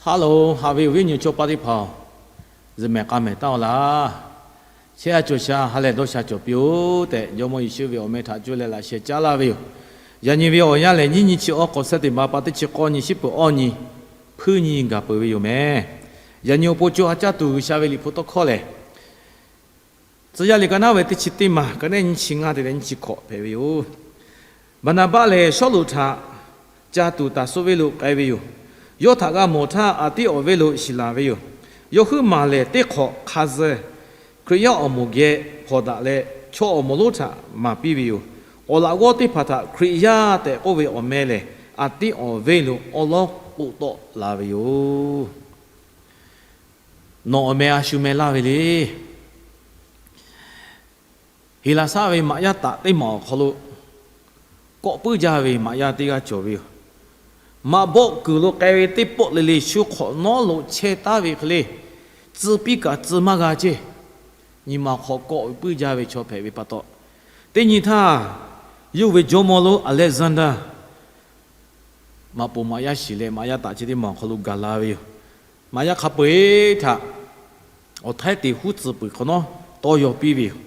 Hello, haꞈ ve awˬ viˉ awˬ nyi chaw paˇ teˇ hpaˍ-oˬ, zuhꞈ mehˍ k'a mehˍ taˉ-oˬ laˇ. Chehˇ sha cawˬ sha ha lehˬ dawˇ sha cawˬ piˇ-oˬ tehꞈ, Jawˇmawˇ Yeˍsuˆ ve awˬ meh htaꞈ cuˇ leh laꞈ sheh caˉ laˇ ve yoˬ. Yaꞈ nyi ve awˬ yanˇ lehˬ, nyiˇ nyi chi awˬ k'awꞈ sehˉ teˇ ma pa teˇ chi k'awˇ nyi shiˉ peuˬ awˇ nyi, hpuiˇ nyi gaˬ peuˬ ve yoˬ meh. Yaꞈ nyi awˬ pon co ha caˇ tuˬ G'uiˬsha ve liꞈ hpu tawˇ hkawˇ lehˬ, Tcuh yaˇ liꞈ ka naˉ ve teˇ chi teˇ ma, ka naˉ nyiˇ chi ngaˇ te leh nyiˇ chi hkawꞈ hpehꞈ ve yoˬ. Baˍnaˍbaˆ lehˬ, Sawˉluꞈ htaꞈ ca tuˬ Taˍsuˆ venˇ lo k'ai ve yoˬ. Yawˇ htaꞈ g'a mawˬ htaˇ, Anˍtiˆawˍ venˇ lo shiˍ laˬ ve yoˬ. Yawˇ huiˉ maˬ lehˬ, teˇ hk'awꞈ hk'a zuh Hkriꞈ yaˇ awˬ moˍ geh hpawnˬ daꞈ leh, chaw awˬ moˍ lonˉ htaꞈ maˍ piˇ ve yoˬ. Awˬ laꞈ g'awˇ teˇ hpaˍ htaꞈ Hkriꞈ yaˇ tehꞈ k'oˆ ve awˬ meh lehˬ, Anˍtiˆawˍ venˇ lo awˉ lawˉ k'oˆ tawˆ la ve yoˬ. Nawˬ awˬ meh a shu meh laˇ ve le. Heˍlaˍsaˆ ve maꞈ yaˇ taꞈ teˇ maˬ awˬ hk'aw lo kawˆ puiˉ jaˇ ve maꞈ yaˇ teˇ g'aˇ cawˬ ve yoˬ. Maꞈ bawˆ kuiˬ lo k'ai ve teˇ pawˆ le le shu hk'awꞈ nawˉ lo chehˇ taˉ ve hk'e le, tcuh piˇ kaꞈ tcuh maˇ g'a ceˇ. Nyi ma hk'aw kawˆ ve puiˉ jaˇ ve chaw hpehꞈ ve pa taw, teˇ nyi htaˇ, yawˇ ve jawˇmawˇ lonˉ Alexander maꞈ poˍ maꞈ yaˇ shiˍ leh, maꞈ yaˇ taꞈ chi teˇ maˬ awˬ hk'aw lo gaˬ la ve yoˬ. Maꞈ yaˇ hk'a peu-eˬ htaꞈ awˬ htaiˉ te huˉ tcuh peuˬ hk'awꞈ nawˉ tawˇ yaw piˇ ve yoˬ.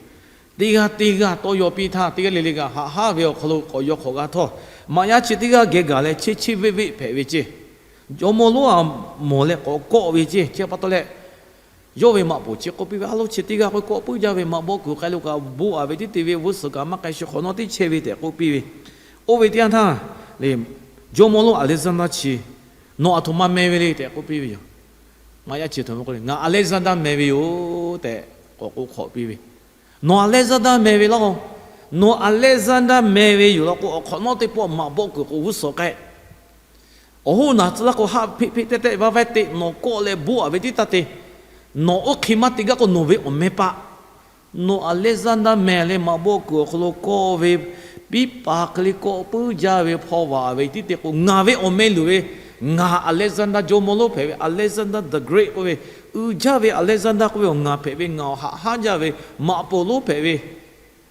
Teˇ g'aˇ teˇ g'aˇ tawˇ yaw piˇ htaˇ, teˇ g'aˇ le le kaꞈ haꞈ haˉ ve awˬ hk'aw lo k'awꞈ yaw hk'awꞈ g'a htawˇ, maꞈ yaˇ chi teˇ g'aˇ geh gaˬ leh cheˇ cheˇ veˆ veˆ hpehꞈ ve ceˇ. Jawˇmawˇ lonˉ a mawˬ leh k'awꞈ kawˆ ve ceˇ. Chi pa taw leh, yawˇ ve maꞈ poˍ chi k'oˆ piˇ ve, A loˉ, chi teˇ g'aˇ k'oˆ kawˆ puiˉ jaˇ ve, maꞈ bawˆ kuiˬ k'ai lo kaꞈ bon aꞈ ve tiˉ te ve, g'uˇ suhˍ kaꞈ maˇ k'ai, shu hk'awꞈ nawˉ tiˉ chehˇ ve tehꞈ k'oˆ piˇ ve. Oˇ ve teˇ yanˇ htaˇ le, jawˇmawˇ lonˉ Alexander chi, Nawˬ aˬ htoꞈ ma meh ve le tehꞈ k'oˆ piˇ ve yoˬ. Maꞈ yaˇ chi htaꞈ k'oˆ le, Ngaˬ Alexander meh ve yoˬ tehꞈ k'awꞈ k'oˆ hk'awꞈ piˇ ve. Nawˬ Alexander meh ve laˇ-oˬ. Nawˬ Alexander meh ve yoˬ law k'o, awˬ hk'awꞈ nawˉ teˇ pawˆ maꞈ bawˆ kuiˬ k'o g'uˇ suhˍ k'ai, awˬ hoˉ naˬ tcuh laˇ k'o, haˆ hpeˆ hpeˆ tehˆ tehˆ vaˇ vaˇ teꞈ nawˬ kawˆ leh bon aꞈ ve tiˉ taˇ te. Nawˬ oˇ hk'e maˇ te gaˇ k'o, nawˬ ve awˬ meh paˆ. Nawˬ Alexander meh leh maꞈ bawˆ kuiˬ awˬ hk'aw lo kawˆ ve, piˉ paˍ hk'e le kawˆ puiˉ jaˇ ve hpaw vaꞈ ve tiˉ te k'o, ngaˬ ve awˬ meh luˬ ve, ngaˬ Alexander jawˇmawˇ lonˉ hpehꞈ ve, Alexander the Great k'oˆ ve, uiˍ jaˇ ve Alexander k'oˆ ve awˬ ngaˬ hpehꞈ ve, ngaˬ awˬ haꞈ haˉ jaˇ ve maꞈ poˍ lonˉ hpehꞈ ve,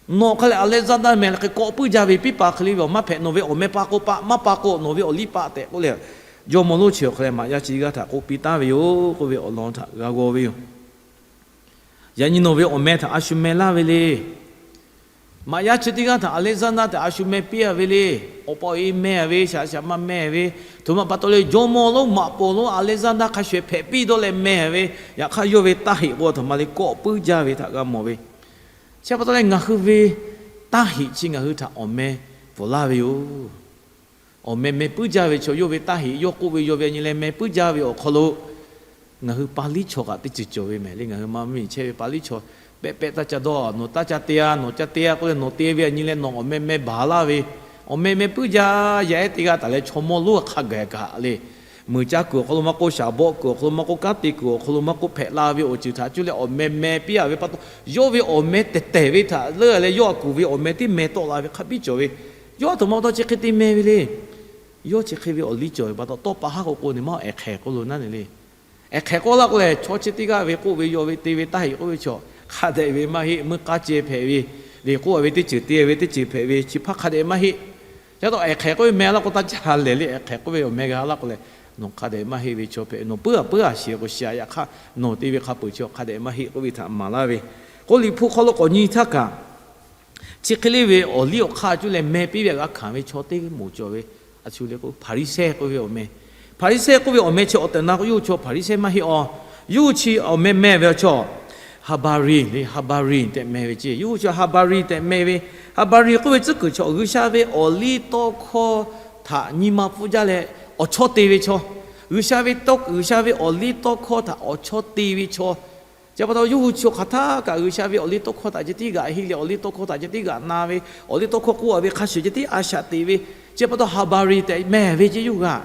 nawˬ hk'a leh Alexander meh leh hk'e kawˆ puiˉ jaˇ ve piˉ paˍ hk'e le ve awˬ maˇ hpehꞈ, nawˬ ve awˬ meh pa k'o paˆ, maˇ pa k'o nawˬ ve awˬ liˇ paˆ tehꞈ k'oˆ leh, jawˇmawˇ lonˉ chi awˬ hk'a leh maꞈ yaˇ chi g'aˇ htaꞈ k'oˆ piˇ taˍ ve yoˬ k'oˆ ve awˬ lawn htaꞈ g'a g'aw ve yoˬ. Yaꞈ nyi nawˬ ve awˬ meh htaꞈ a shu meh laˇ ve le. Maꞈ yaˇ chi teˇ g'aˇ htaꞈ Alexander tehꞈ a shu meh piˇ a ve le. Awˬ pa awˬ e meh a ve, shaꞈ shaꞈ ma meh ve, htoꞈ ma pa taw le, jawˇmawˇ lonˉ maꞈ poˍ lonˉ Alexander hk'a shuˍ hpehꞈ piˇ dawˇ leh meh ve. Yaꞈ hk'aˇ yawˇ ve taˇ heꞈ k'o a htoꞈ ma le kawˆ puiˉ jaˇ ve htaꞈ g'a mawˬ ve. Chi pa taw leh ngaˬ hui ve taˇ heꞈ chi ngaˬ hui htaꞈ awˬ meh pfuhˍ laˇ ve yoˬ. Awˬ meh meh puiˉ jaˇ ve chaw yawˇ ve taˇ heꞈ yawˇ k'oˆ ve yaw ve a nyi leh meh puiˉ jaˇ ve awˬ hk'aw lo ngaˬ hui pa liˇ chaw kaꞈ teˇ ceuˬ cawˬ ve mehˍ le. Ngaˬ hui maˇ miˬ chehˇ ve pa liˇ chaw pehꞈ pehꞈ taˇ ca dawˇ, nawˬ taˇ ca te-a, nawˬ ca te-a k'oˆ leh nawˬ te ve a nyi leh nawˬ awˬ meh meh baˬ laˇ ve, awˬ meh meh puiˉ jaˇ. Yaˇ ehˉ teˇ g'aˇ taˍ leh chaw mawˇ lonˉ hk'a gaˬ kaꞈ le, muiˬ caˇ kuiˬ awˬ hk'aw lo maˇ k'oˆ, shaˍ bawˆ kuiˬ awˬ hk'aw lo maˇ k'oˆ, kanˉ te kuiˬ awˬ hk'aw lo maˇ k'oˆ, hpehꞈ la ve awˬ ceuˬ htaꞈ cuˇ leh awˬ meh meh piˇ a ve pa taw, yawˇ ve awˬ meh tehˬ tehˬ ve htaꞈ leuˉ leh yawˇ a kuˬ ve awˬ meh tiˉ meh tawˆ la ve hk'a biˇ cawˬ ve. Yawˇ a htoꞈ ma pa taw chi hk'e te meh ve le. Yawˇ chi hk'e ve awˬ liˇ cawˬ ve pa taw, tawˇ pa haˉ k'o k'o ne maˇ awˬ ehˍ hk'ehˍ k'oˆ lo naˉ ne le. Ehˍ hk'ehˍ k'oˆ laˇ k'o lehˬ, chaw chi teˇ g'aˇ ve k'oˆ ve yaw ve te ve taˇ heꞈ k'oˆ ve chaw hk'a dehꞈ ve maˇ heˆ. Muˇ k'aˇ ceh hpehꞈ ve le, k'oˆ a ve teˇ ceuˬ te ve teˇ ceuˬ hpehꞈ ve chi hpaˇ hk'a dehꞈ maˇ heˆ. Ca taw ehˍ hk'ehˍ k'oˆ ve meh laˇ k'o taˇ ca lehˬ le. Ehˍ hk'ehˍ k'oˆ ve awˬ meh g'a laˇ k'o lehˬ, nawˬ hk'a dehꞈ maˇ heˆ ve chaw hpehꞈ. Nawˬ puiˉ a puiˉ a shiˍ k'o shiˍ a, yaꞈ hk'aˇ nawˬ te ve hk'a peuˬ chi hk'a dehꞈ maˇ heˆ k'oˆ ve htaꞈ maˍ laˇ ve. K'o Liꞈ hpu hk'aw lo k'awꞈ nyi htaˇ kaꞈ, chi hk'e le ve awˬ liˇ awˬ hk'aˇ cuˇ leh meh piˇ ve g'a hkanˍ ve chaw teˇ moˍ cawˬ ve. A shu le k'o Hpaˍriˍsehˇ k'oˆ ve awˬ meh, Hpaˍriˍsehˇ k'oˆ ve awˬ meh chi awˬ tehˬ na k'o, yawˇ hui chaw Hpaˍriˍsehˇ maˇ heˆ a. Yawˇ hui chi awˬ meh meh ve chaw Haˍbaˍriˍ le, Haˍbaˍriˍ tehꞈ meh ve ceˇ. Yawˇ hui chaw Haˍbaˍriˍ tehꞈ meh ve. Haˍbaˍriˍ k'oˆ ve tcuhˉ kuiˬ chaw G'uiˬsha ve awˬ liˇ tawˇ hkawˇ htaꞈ nyi ma pfuhˇ jaˇ leh awˬ chawˇ te ve chaw, G'uiˬsha ve tawˇ, G'uiˬsha ve awˬ liˇ tawˇ hkawˇ htaꞈ awˬ chawˇ te ve chaw. Chi pa taw yawˇ hui chaw hk'aˬ htaˇ kaꞈ G'uiˬsha ve awˬ liˇ tawˇ hkawˇ htaꞈ ceh tiˉ g'aꞈ heˆ leh, awˬ liˇ tawˇ hkawˇ htaꞈ ceh tiˉ g'aꞈ na ve, awˬ liˇ tawˇ hkawˇ k'oˆ a ve hk'a shuˍ ceh tiˉ a shaꞈ teꞈ ve. Chi pa taw Haˍbaˍriˍ tehꞈ meh ve ceˇ yawˇ hui a.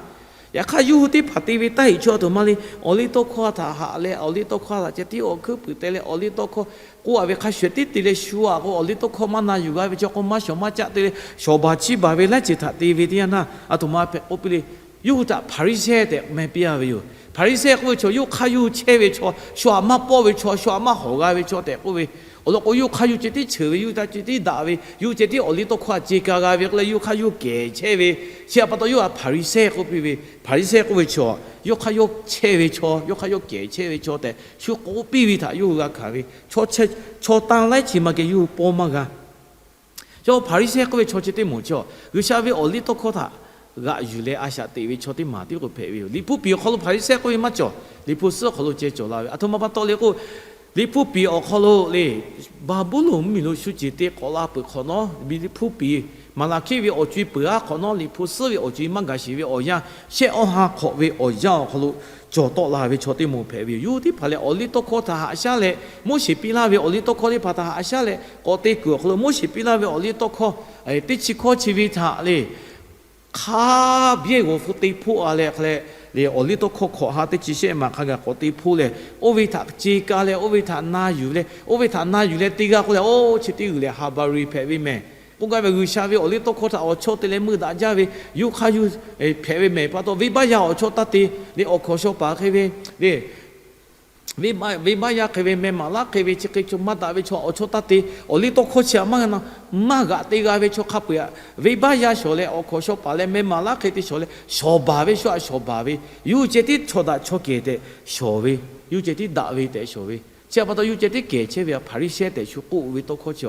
Yaꞈ hk'aˇ yawˇ hui teˇ hpaˍ te ve taˇ heꞈ chaw a htoꞈ ma le, awˬ liˇ tawˇ hkawˇ htaꞈ haꞈ leh, awˬ liˇ tawˇ hkawˇ htaꞈ ceh tiˉ awˬ hkuiˉ puiˍ te leh, awˬ liˇ tawˇ hkawˇ k'oˆ a ve hk'a shuˍ tiˉ te leh shu a k'o, awˬ liˇ tawˇ hkawˇ maˇ na yuˬ g'a ve chaw k'o, maˇ shawˍ maˇ caˆ te leh shawˍ baˬ chiˇ baˬ ve laiˉ ceuˬ htaꞈ te ve teˇ yanˇ htaˇ, a htoꞈ ma hpehꞈ k'oˆ piˇ le. Yawˇ hui htaꞈ Hpaˍriˍsehˇ tehꞈ meh piˇ a ve yoˬ. Hpaˍriˍsehˇ k'oˆ ve chaw yawˇ hk'aˇ yawˇ hui chehˇ ve chaw, shu aꞈ maˇ pawˆ ve chaw, shu aꞈ maˇ hawˍ g'a ve chaw tehꞈ k'oˆ ve. Awˬ lawn k'o yawˇ hui hk'aˇ yawˇ hui ceh tiˉ cheuˬ ve, yawˇ hui htaꞈ ceh tiˉ daꞈ ve, yawˇ hui ceh tiˉ awˬ liˇ tawˇ hkawˇ htaꞈ ce ka g'a ve k'oˆ leh yawˇ hui hk'aˇ yawˇ hui kehˬ chehˇ ve. Chi a pa taw yawˇ hui a Hpaˍriˍsehˇ k'oˆ piˇ ve. Hpaˍriˍsehˇ k'oˆ ve chaw yawˇ hk'aˇ yawˇ chehˇ ve chaw, yawˇ hk'aˇ yawˇ kehˬ chehˇ ve chaw tehꞈ shu k'oˆ piˇ ve htaꞈ yawˇ hui g'a hkanˍ ve, chaw tanˇ laiˉ chi ma geh yawˇ hui pawˇ maˇ g'a. Chaw Hpaˍriˍsehˇ k'oˆ ve chaw chi teˇ moˍ chi, G'uiˬsha ve awˬliˇtawˇhkawˇ htaꞈ g'aꞈ yuˬ leh a shaꞈ teꞈ ve chaw teˇ maˬ tiˉ k'o hpehꞈ ve yoˬ. Liꞈ hpu piˍ awˬ hk'aw lo Hpaˍriˍsehˇ k'oˆ ve maˇ cawˬ. Liꞈ hpu suhˉ awˬ hk'aw lo ceh cawˬ la ve, aˬ htoꞈ ma pa taw le k'o, Liꞈ hpu piˍ awˬ hk'aw lo le, Baˍbuˍlonˍ mvuhˇmiˬ lo shu ceuˬ te k'awꞈ la peuˬ hk'awꞈ nawˉ, Liꞈ hpu piˍ Maˍlaˍhkiˆ ve awˬ co-e peuˬ-a hk'awꞈ nawˉ, Liꞈ hpu suhˉ ve awˬ co-e maˇ gaˬ sheˍ ve awˬ yanˇ, shehˆ awˇ ha hk'awꞈ ve awˬ yanˇ awˬ hk'aw lo cawˬ tawˆ la ve chaw teˇ moˍ hpehꞈ ve yoˬ. Yawˇ hui teˇ hpaˍ lehˬ, awˬliˇtawˇhkawˇ htaꞈ haꞈ shaˉ leh, Moˉseˍ piˇ laˇ ve awˬliˇtawˇhkawˇ teˇ hpaˍ htaꞈ haꞈ shaˉ leh k'awꞈ te kuiˬ awˬ hk'aw lo, Moˉseˍ piˇ laˇ ve awˬliˇtawˇhkawˇ teˇ chi hkawˇ chi ve htaꞈ le, hk'a biˇ g'awˬ hpu te hpoˆ-a leh hk'a leh, le awˬliˇtawˇhkawˇ hkawꞈ ha teˇ chi shehˆ maˬ hk'a gaˬ k'awꞈ te hpoˆ leh, oˇ ve htaꞈ ce ka leh, oˇ ve htaꞈ na yuˬ leh, oˇ ve htaꞈ na yuˬ leh te g'a k'oˆ leh, oˇ chi teˇ g'uiˬ lehˬ Haˍbaˍriˍ hpehꞈ ve mehˍ. K'oˆ gaˇ ve, G'uiˬsha ve awˬliˇtawˇhkawˇ htaꞈ awˬ chawˇ te leh meuˇ daꞈ jaˇ ve yawˇ hk'aˇ yawˇ hpehꞈ ve mehˍ pa taw, venˇbaˆ yaˇ awˬ chawˇ taˇ te, le awˬ hkawnˍ shaw paˍ hk'e ve, le venˇbaˆ yaˇ hk'e ve, meh maˍ laˉ hk'e ve, chi hk'e chaw maˇ daꞈ ve chaw awˬ chawˇ taˇ te, awˬliˇtawˇhkawˇ chi htaꞈ maˇ g'a na, maˇ g'aꞈ te g'a ve chaw hk'a peu-eˬ, venˇbaˆ yaˇ shawˍ leh awˬ hkawnˍ shaw paˍ leh meh maˍ laˉ hk'e te shawˍ leh shawˍ baˬ ve, shu htaꞈ shawˍ baˬ ve, yawˇ hui ceh tiˉ chaw daꞈ chaw kehˬ tehꞈ shawˍ ve, yawˇ hui ceh tiˉ daꞈ ve tehꞈ shawˍ ve, chi htaꞈ pa taw yawˇ hui ceh tiˉ kehˬ chehˇ ve Hpaˍriˍsehˇ tehꞈ shu k'oˆ ve tawˇ hkawˇ chi,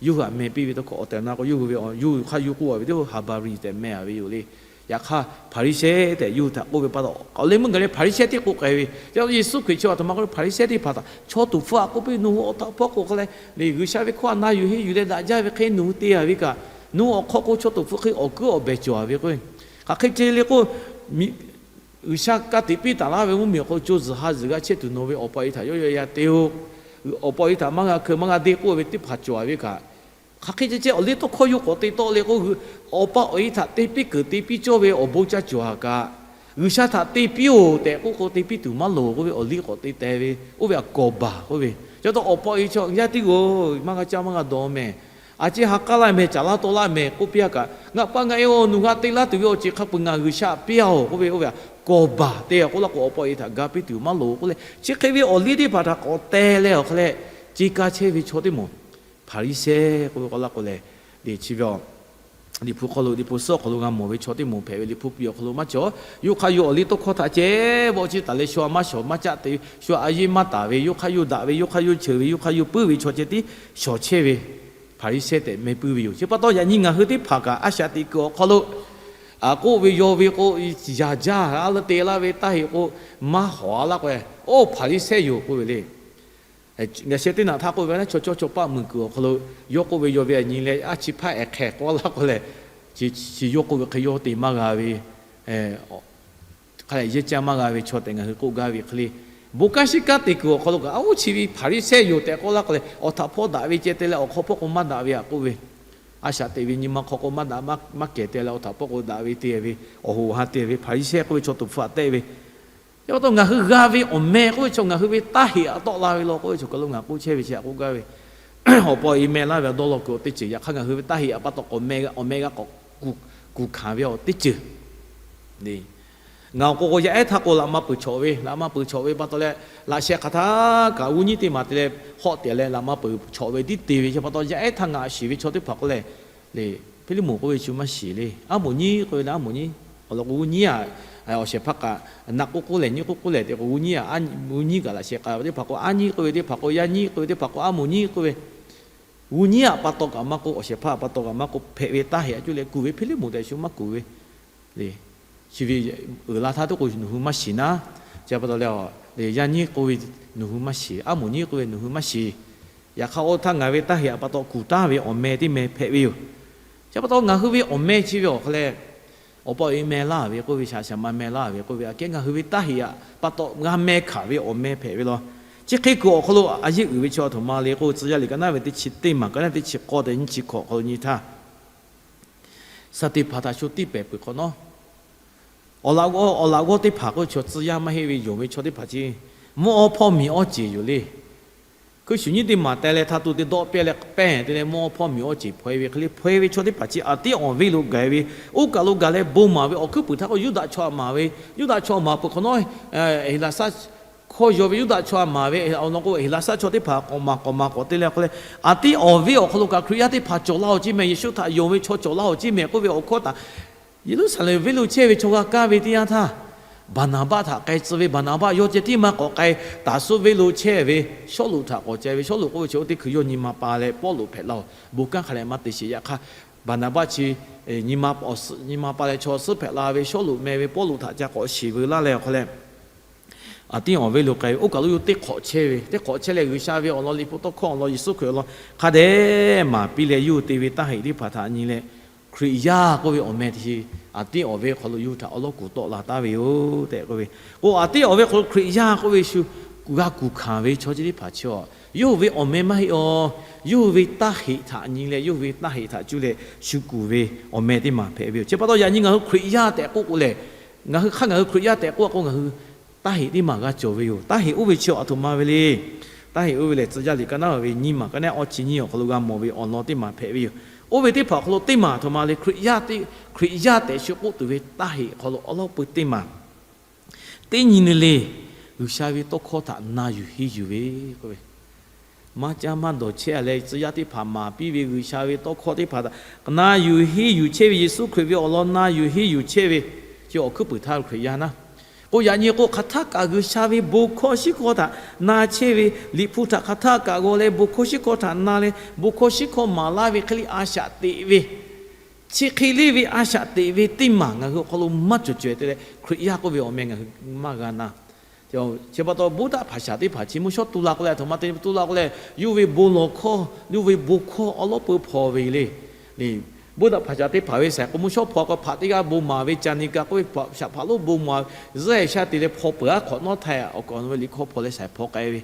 yawˇ hui htaꞈ meh piˇ ve tawˇ hkawˇ awˬ tehˬ awˬ na k'o, yawˇ hui ve, yawˇ hui hk'aˇ yawˇ k'oˆ-a ve teˇ Haˍbaˍriˍ tehꞈ meh-a ve yoˬ le. Yaꞈ hk'aˇ Hpaˍriˍsehˇ tehꞈ yawˇ hui htaꞈ k'oˆ ve pa taw, awˬ leh meuˇ gaˬ leh Hpaˍriˍsehˇ tiˉ k'oˆ k'ai ve. Chi Yeˍsuˆ Hkriꞈ chi aˬ htoꞈ ma k'oˆ ve, Hpaˍriˍsehˇ teˇ hpaˍ htaꞈ chaw tuˍ hpfuh htaꞈ k'oˆ piˇ, nawˬ hui awˬ htaꞈ hpawˇ k'o hk'a leh, le G'uiˬsha ve hkawˇ htaꞈ na yuˬ henˇ yuˬ leh daꞈ jaˇ ve hk'e nawˬ hui te-a ve kaꞈ, nawˬ hui awˬ hk'aw k'o chaw tuˍ hpfuh hk'e awˬ kuiˉ awˬ behˬ cawˬ-a ve k'o, hk'aˬ hk'e ce le k'o, G'uiˬsha ka tiꞈ piˇ taˍ laˇ ve mvuhˇmiˬ awˬ hk'aw lo co zuhˬ ha zuhˬ g'a chehˇ tuˬ nawˬ ve awˬ pa awˬ e htaꞈ yawˇ yaw yaˇ te-o. Awˬ pa awˬ e htaꞈ maˇ g'a hkeu maˇ g'a deˇ k'oˆ ve teˇ hpaˍ cawˬ-a ve kaꞈ, hk'aˬ hk'e ce ce awˬliˇtawˇhkawˇ yawˇ k'awꞈ te tawˆ le k'o, awˬ pa awˬ e htaꞈ te piˇ keunˍ te piˇ cawˇ ve awˬ bon caˇ cawˬ-a kaꞈ, G'uiˬsha htaꞈ te piˇ-oˬ tehꞈ k'oˆ k'o, te piˇ tuˬ maˇ loˍ k'oˆ ve awˬliˇ k'awꞈ te teh ve, oˇ ve htaꞈ kawˍ baˬ k'oˆ ve. Chi pa taw awˬ pa awˬ e chaw yaˇ teˇ g'aˇ-oˬ, maˇ g'a caˇ maˇ g'a dawˬ mehˍ. A ciˉ ha k'aˉ laˇ mehˍ, caˍ laˇ taw laˇ mehˍ k'oˆ piˇ-a kaꞈ, ngaˬ pa ngaˬ e-oˬ, nawˬ g'a te laˇ tuˬ ve awˬ ceuˬ hk'a peu-eˬ ngaˬ G'uiˬsha htaꞈ piˇ-a-oˬ k'oˆ ve, oˇ ve htaꞈ kawˍ baˬ te-a k'oˆ laˇ k'o, awˬ pa awˬ e htaꞈ ga piˇ tuˬ maˇ loˍ k'oˆ leh, chi hk'e ve awˬliˇ teˇ hpaˍ htaꞈ k'awꞈ teh leh awˬ hk'a leh, ce ka chehˇ ve chaw teˇ moˍ, Hpaˍriˍsehˇ k'oˆ ve k'oˆ laˇ k'o lehˬ, le chi ve Liꞈ hpu hk'aw lo, Liꞈ hpu suhˉ awˬ hk'aw lo g'a mawˬ ve chaw teˇ moˍ hpehꞈ ve, Liꞈ hpu piˍ awˬ hk'aw lo maˇ cawˬ. Yawˇ hk'aˇ yawˇ awˬliˇtawˇhkawˇ htaꞈ ceh bawˆ ciˇ taˍ leh shu-a maˇ shawˍ maˇ caˆ te ve, shu-a a yeˇ maˇ taˍ ve, yawˇ hk'aˇ yawˇ daꞈ ve, yawˇ hk'aˇ yawˇ cheuˬ ve, yawˇ hk'aˇ yawˇ puiˉ ve chaw ceh tiˉ shawˍ chehˇ ve Hpaˍriˍsehˇ tehꞈ meh puiˉ ve yoˬ. Chi pa taw yaꞈ nyi ngaˬ hui teˇ hpaˍ kaꞈ a shaꞈ teꞈ kuiˬ awˬ hk'aw lo, a k'oˆ ve yaw ve k'o, yaꞈ jaˇ a leh te laˇ ve taˇ heꞈ k'o, maˇ hawˍ-a laˇ k'o, oˇ Hpaˍriˍsehˇ yoˬ k'oˆ ve le. Ngaˬ sheh teˇ naꞈ htaˇ k'oˆ ve, chaw cawˇ chaw paˆ muiˬ kuiˬ awˬ hk'aw lo yawˇ k'oˆ ve yaw ve a nyi leh a chi hpaˇ ehˍ hk'ehˍ k'aw laˇ k'o lehˬ, chi yawˇ k'oˆ ve hk'e yawˇ te maˇ g'a ve, hk'a lehˬ yehˇ caˇ maˇ g'a ve chaw tehꞈ ngaˬ hui k'oˆ gaˇ ve hk'e le. Bon kanˉ shiˉ kanˉ te kuiˬ awˬ hk'aw lo kaꞈ, oˇ chi ve Hpaˍriˍsehˇ yoˬ tehꞈ k'oˆ laˇ k'o lehˬ, awˬ htaꞈ hpawˇ daꞈ ve ceh te leh awˬ hk'aw hpawˇ k'o maˇ daꞈ ve htaꞈ k'oˆ ve, a shaꞈ teꞈ ve nyi ma hk'aw k'o maˇ daꞈ maˇ kehˬ te leh awˬ htaꞈ hpawˇ k'o daꞈ ve te ve, awˬ hoꞈ awˬ ha te ve Hpaˍriˍsehˇ k'oˆ ve chaw tuˍ hpfuh htaꞈ tehˆ ve Chi pa taw ngaˬ hui g'a ve awˬ meh k'oˆ ve chaw ngaˬ hui ve taˇ heꞈ htaꞈ tawˆ la ve law k'oˆ ve chaw kaˬ lo ngaˬ k'oˆ chehˇ ve chi htaꞈ k'oˆ gaˇ ve, awˬ pa awˬ e meh laˇ ve awˬ dawˇ law kuiˬ awˬ teˇ ceuˬ, yaꞈ hk'aˇ ngaˬ hui ve taˇ heꞈ htaꞈ pa taw awˬ meh g'a k'awꞈ kuˬ hkanˍ ve awˬ teˇ ceuˬ. Ngaˬ awˬ k'o k'o yaˇ ehˉ htaˇ k'o laꞈ ma peuˬ chawꞈ ve, laꞈ ma peuˬ chawꞈ ve pa taw leh, laꞈ sheh hk'aˬ htaˇ kaꞈ g'uˇ nyiˉ teˇ maˬ te leh hawˆ tehˬ leh laꞈ ma peuˬ chawꞈ ve tiˉ te ve chi pa taw yaˇ ehˉ htaˇ ngaˬ shiˍ ve chaw teˇ hpaˍ k'oˆ lehˬ, le Hpiˇliˇmonˍ k'oˆ ve shu maˇ shiˍ le. Aˉ moˍ nyiˉ k'oˆ ve le, aˉ moˍ nyiˉ. Awˬ lawn k'o g'uˇ nyiˉ-a, awˬ shehˍ hpaˇ kaꞈ naꞈ k'oˆ k'oˆ lehˬ nyiˇ k'oˆ k'oˆ lehˬ te k'o g'uˇ nyiˉ-a, aˉ, g'uˇ nyiˉ kaꞈ laꞈ sheh k'a ve teˇ hpaˍ k'o aˉ nyiˉ k'oˆ ve teˇ hpaˍ k'o yaˇ nyiˉ k'oˆ ve teˇ hpaˍ k'o aˉ moˍ nyiˉ k'oˆ ve, g'uˇ nyiˉ-a pa taw kaꞈ maˇ k'oˆ, awˬ shehˍ hpaˇ pa taw kaꞈ maˇ k'oˆ, hpehꞈ ve taˇ heꞈ a cuˇ leh kuˬ ve Hpiˇliˇmonˍ tehꞈ shu maˇ kuˬ ve le. Chi ve uiˍ la htaˇ teˇ k'o nawˬ hui maˇ shiˍ naˉ. Chi pa taw leh, yaˇ nyiˉ k'oˆ ve nawˬ hui maˇ shiˍ, aˉ moˍ nyiˉ k'oˆ ve nawˬ hui maˇ shiˍ. Yaꞈ hk'aˇ oˇ htaˇ ngaˬ ve taˇ heꞈ htaꞈ pa taw kuˬ taˍ ve awˬ meh teˇ meh hpehꞈ ve yoˬ. Chi pa taw ngaˬ hui ve awˬ meh chi ve awˬ hk'aw leh, awˬ pa awˬ e meh laˇ ve k'oˆ ve, shaˍ shaˍ ma meh laˇ ve k'oˆ ve, aꞈ kehˉ ngaˬ hui ve taˇ heꞈ htaꞈ pa taw g'a meh hkanˍ ve awˬ meh hpehꞈ ve law. Chi hk'e kuiˬ awˬ hk'aw lo a yeˇ uiˍ ve chi aˬ htoꞈ ma le k'oˆ, Tcuh yaˇ liꞈ ka naˉ ve teˇ chi teˇ maˬ ka naˉ teˇ chi k'awˇ tehꞈ nyiˇ chi hkawꞈ hk'aw lo nyi htaˇ, shaˍ teˇ hpaˍ htaꞈ shu tiˇ pehˍ peuˬ hk'awꞈ nawˉ, awˬ laꞈ g'awˇ, awˬ laꞈ g'awˇ teˇ hpaˍ k'oˆ ve chaw tcuh yaˇ maˇ heˆ ve yonˍ ve chaw teˇ hpaˍ chi mvuhˇ awˇ hpawˇ miˬ awˇ ceˬ yoˬ le. Hkui shuˍ nyiˉ teˇ maˬ teh leh htaˇ to teˇ dawˆ pehˇ leh pehˇ te leh mvuhˇ awˇ hpawˇ miˬ awˇ ceˬ hpaw e ve hk'e le, hpaw e ve chaw teˇ hpaˍ chi aˬ tiˉ awˬ viˉ lo gaˬ ve, oˇ kaˬ lo gaˬ leh bon maˍ ve awˬ hkuiˉ puiˍ htaˇ k'o Yuˇdaꞈ chaw htaꞈ maˍ ve, Yuˇdaꞈ chaw maˍ peuˬ hk'awꞈ nawˉ, Heˍlaˍsaˆ hkawˇ yaw ve Yuˇdaꞈ chaw htaꞈ maˍ ve awˬ lawn k'o Heˍlaˍsaˆ chaw teˇ hpaˍ k'awꞈ maˍ k'awꞈ maˍ k'awꞈ te leh hk'e le, aˬ tiˉ awˬ viˉ awˬ hk'aw lo kaꞈ Hkriꞈ yaˇ teˇ hpaˍ cawˬ laˇ-oˬ ceˇ mehˍ, Yeˍsuˆ htaꞈ yonˍ ve chaw cawˬ laˇ-oˬ ceˇ mehˍ k'oˆ ve awˬ hkawˇ htaꞈ Yeˍruˆsaˍlehnˍ venˇ lo chehˇ ve chaw g'a kaˇ ve teˇ yanˇ htaˇ, Baˍnaˍbaˆ htaꞈ k'ai tcuh ve, Baˍnaˍbaˆ yawˇ ceh tiˉ maˇ k'awꞈ k'ai, Taˍsuˆ venˇ lo chehˇ ve Sawˉluꞈ htaꞈ k'awꞈ ceh ve. Sawˉluꞈ k'oˆ ve chi oˇ teˇ hkui yawˇ nyi ma pa leh Pawˇluꞈ hpehꞈ la-oˬ. Bon kanˉ hk'a leh maˇ te sheˍ. Yaꞈ hk'aˇ, Baˍnaˍbaˆ chi nyi ma pa leh chaw suhˉ hpehꞈ la ve Sawˉluꞈ meh ve Pawˇluꞈ htaꞈ ca k'awꞈ shiˍ veu laˇ leh awˬ hk'aw leh, aˬ tiˉ awˬ venˇ lo k'ai ve. Oˇ kaˬ lo yawˇ teˇ hk'awꞈ chehˇ ve, teˇ hk'awꞈ chehˇ leh G'uiˬsha ve awˬ lawn, Liꞈ hpu tawˇ hkawˇ awˬ lawn, Yeˍsuˆ Hkriꞈ awˬ lawn hk'a dehꞈ maˍ piˇ leh yawˇ hui te ve taˇ heꞈ teˇ hpaˍ htaꞈ nyi leh, Hkriꞈ yaˇ k'oˆ ve awˬ meh chi aˬ tiˉ awˬ venˇ hk'aw lo yawˇ hui htaꞈ awˉ lawˉ kuˬ tawˆ la taˍ ve yoˬ tehꞈ k'oˆ ve. K'o aˬ tiˉ awˬ venˇ hk'aw lo Hkriꞈ yaˇ k'oˆ ve shu g'a kuˬ hkanˍ ve chaw chi teˇ hpaˍ chi-a, yawˇ hui ve awˬ meh maˇ heˆ-a. Yawˇ hui ve taˇ heꞈ htaꞈ nyi leh, yawˇ hui ve taˇ heꞈ htaꞈ cuˇ leh shu kuˬ ve awˬ meh teˇ maˬ hpehꞈ ve yoˬ. Chi pa taw yaꞈ nyi ngaˬ hui Hkriꞈ yaˇ tehꞈ k'oˆ k'o lehˬ, ngaˬ hui hk'aˇ ngaˬ hui Hkriꞈ yaˇ tehꞈ k'oˆ k'o, ngaˬ hui taˇ heꞈ teˇ maˬ g'a cawˬ ve yoˬ. Taˇ heꞈ oˇ ve chi aˬ htoꞈ ma ve le. Taˇ heꞈ oˇ ve lehˬ, tcuh yaˇ liꞈ ka naˉ ve nyiˇ maˬ ka naˉ awˇ chi nyiˇ awˬ hk'aw lo g'a mawˬ ve awˬ lawn teˇ maˬ hpehꞈ ve yoˬ. Oˇ ve teˇ hpaˍ awˬ hk'aw lo teˇ maˬ aˬ htoꞈ ma le, Hkriꞈ yaˇ tehꞈ shu k'oˆ tuˬ ve taˇ heꞈ awˬ hk'aw lo awˉ lawˉ peu teˇ maˬ, teˇ nyi le le G'uiˬsha ve tawˇ hkawˇ htaꞈ na yuˬ henˇ yuˬ ve k'oˆ ve, maˇ caˇ maˇ dawˬ chehˇ-a leh tcuh yaˇ teˇ hpaˍ maˍ piˇ ve G'uiˬsha ve tawˇ hkawˇ teˇ hpaˍ htaꞈ na yuˬ henˇ yuˬ chehˇ ve, Yeˍsuˆ Hkriꞈ ve awˬ lawn na yuˬ henˇ yuˬ chehˇ ve, chi awˬ hkuiˉ puiˍ htaˇ ve Hkriꞈ yaˇ naˉ. K'o yaꞈ nyi k'o, hk'aˬ htaˇ kaꞈ G'uiˬsha ve bon hkawˇ shiˉ hkawˇ htaꞈ na chehˇ ve, Liꞈ hpu htaꞈ hk'aˬ htaˇ kaꞈ g'aw leh bon hkawˇ shiˉ hkawˇ htaꞈ na leh bon hkawˇ shiˉ hkawˇ maˍ laˇ ve hk'e le a shaꞈ teꞈ ve, chi hk'e le ve a shaꞈ teꞈ ve teˇ maˬ ngaˬ hui awˬ hk'aw lo maˇ cawˬ cawehˬ te leh, Hkriꞈ yaˇ k'oˆ ve awˬ meh ngaˬ hui maˇ g'a na. Chi pa taw, Buddha hpaˍ shaˍ teˇ hpaˍ chi mvuhˇ shawˉ tu la k'o leh, aˬ htoꞈ ma te tu la k'o leh, yawˇ ve bon lawˬ hkawˇ, yawˇ ve bon hkawˇ awˉ lawˉ peu hpaw ve le. Buddha hpaˍ shaˍ teˇ hpaˍ ve saiˍ k'o, mvuhˇ shawˉ hpaw k'o, hpaꞈ teˇ g'aˇ bon maˍ ve, ca ni ka k'oˆ ve shaˍ hpaˍ lonˉ bon maˍ ve, zuhˆ e sha te leh hpaw peuˬ aˉ hk'awꞈ nawˉ htaˇ awˬ kaꞈ ve liꞈ hkawˇ hpaw leh shaiˍ hpaw k'ai ve,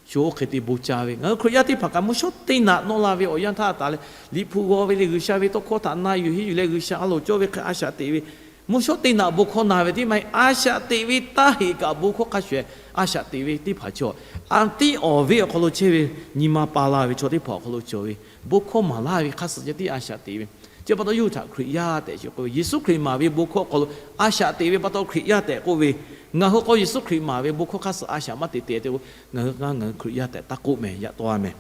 shu oˇ hk'e te bon ca ve. Ngaˬ hui Hkriꞈ yaˇ teˇ hpaˍ kaꞈ mvuhˇ shawˉ teˇ naꞈ nawˇ la ve awˬ yanˇ htaˇ taˍ leh, Liꞈ hpu g'aw ve le, G'uiˬsha ve tawˇ hkawˇ htaꞈ na yuˬ henˇ yuˬ leh G'uiˬsha a loˍ cawˇ ve hk'e a shaꞈ teꞈ ve, mvuhˇ shawˉ teˇ naꞈ bon hkawˇ na ve teˇ maˬ heˆ. A shaꞈ teꞈ ve taˇ heꞈ kaꞈ bon hkawˇ hk'a shuˍ shuˍ a shaꞈ teꞈ ve teˇ hpaˍ chi-a, aˬ tiˉ awˬ venˇ awˬ hk'aw lo chehˇ ve nyi ma pa la ve chaw teˇ hpaˍ awˬ hk'aw lo cawˬ ve, bon hkawˇ maˍ laˇ ve hk'a suh ceh tiˉ a shaꞈ teꞈ ve. Chi pa taw yawˇ hui htaꞈ Hkriꞈ yaˇ tehꞈ chi k'oˆ ve, Yeˍsuˆ Hkriꞈ maˍ ve bon hkawˇ awˬ hk'aw lo a shaꞈ teꞈ ve pa taw Hkriꞈ yaˇ tehꞈ k'oˆ ve. Ngaˬ hui k'o Yeˍsuˆ Hkriꞈ maˍ ve bon hkawˇ hk'a suh a shaꞈ maˇ teꞈ te te k'o, ngaˬ hui k'o ngaˬ hui Hkriꞈ yaˇ tehꞈ taˇ k'oˆ mehˍ, yaꞈ taw a mehˍ.